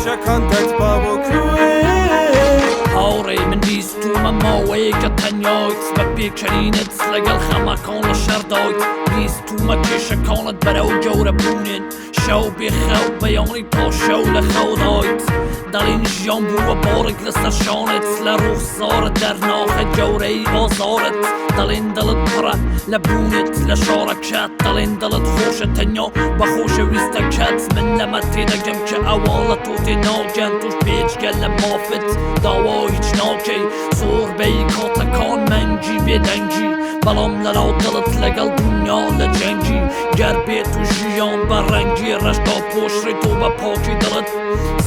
کێشەکان دەتبا بۆ کوێ؟ هاوڕێی من بیستوومە ماوەیەکە تەنیایت، بە پێکەنینت لەگەڵ خەمەکان لە شەڕدایت. بیستوومە کێشەکانت بەرەو گەورە بوونن، شەو بێ خەو بەیانی تا شەو لە خەودایت. دەڵێن ژیان بووە بارێک لەسەر شانت، لە ڕوخسارت دەرناخەیت گەورەی ئازارت. دەڵێن دڵت پڕە لە بوونت لە شارەکەت، دەڵێن دڵت خۆشە تەنیا بە خۆشەویستەکەت. من لەمە تێدەگەم کە ئەوان لە تۆ تێناگەن، تۆش بێجگە لە مافت داوا هیچ ناکەی. زۆربەی کاتەکان مەنگی بێدەنگی، بەڵام لەناو دڵت لەگەڵ دونیا لە جەنگی. گەر بێت و ژیان بە ڕەنگی ڕەش داپۆشرێ، تۆ بە پاکی دڵت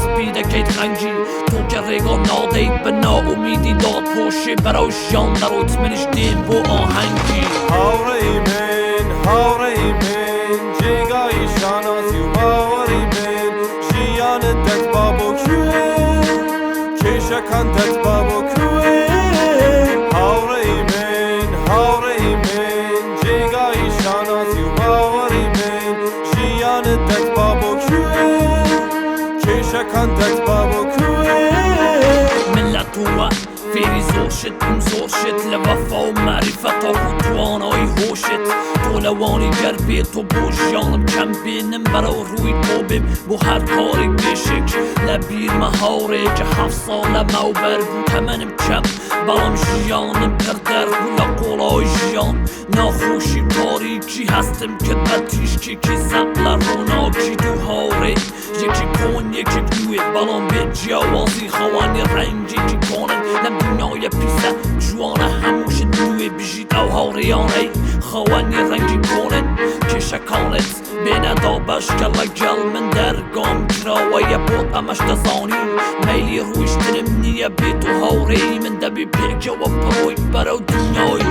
سپی دەکەیت ڕەنگی. تۆ کە ڕێگا نادەیت بە نائومیدی داپۆشێ، بەرەو ژیان دەڕۆیت منیش دێم بۆ ئاهەنگی. هاوڕێی من، هاوڕێی من، جێگای شانازی و باوەڕی من، ژیانت دەتبا بۆ کوێ؟ کێشەکان دەتبا بۆ کوێ؟ هاوڕێی من، هاوڕێی من، جێگای شانازی و باوەڕی من، ژیانت دەتبا بۆ کوێ؟ کێشەکان دەتبا بۆ کوێ؟ من لە تۆوە فێری زۆر شت بووم، زۆر شت لە وەفا و مەعریفە تاکو توانایی هۆشت. تۆ لەوانی گەر بێت تۆ بۆ ژیانم کەم بێنم، بەرەو ڕووی تۆ بێم بۆ هەر کارێک بێشک. لە بیرمە هاوڕێ کە 7 ساڵ لەمەوبەر بوو، تەمەنم کەم بەڵام ژیانم پڕ دەرد بوو. لە قوڵای ژیان ناخۆشی و تاریکی هەستم کرد بە تیشکێکی زەق لە ڕووناکی. دوو هاوڕێ، یەکێک کۆن یەکێک نوێ، بەڵام بێ جیاوازی خاوەنی ڕەنگێکی کۆنن. لەم دنیایە پیسە جوانە هەموو شت نوێ، بژیت ئەو هاوڕێیانەی خاوەنی ڕەنگی کۆنن. کێشەکانت بێنە دابەشکە لەگەڵ من، دەرگام کراوەیە بۆت ئەمەش دەزانی. مەیلی ڕۆیشتنم نییە بێت و هاوڕێی من، دەبێ پێکەوە بڕۆی بەرەو دنیای.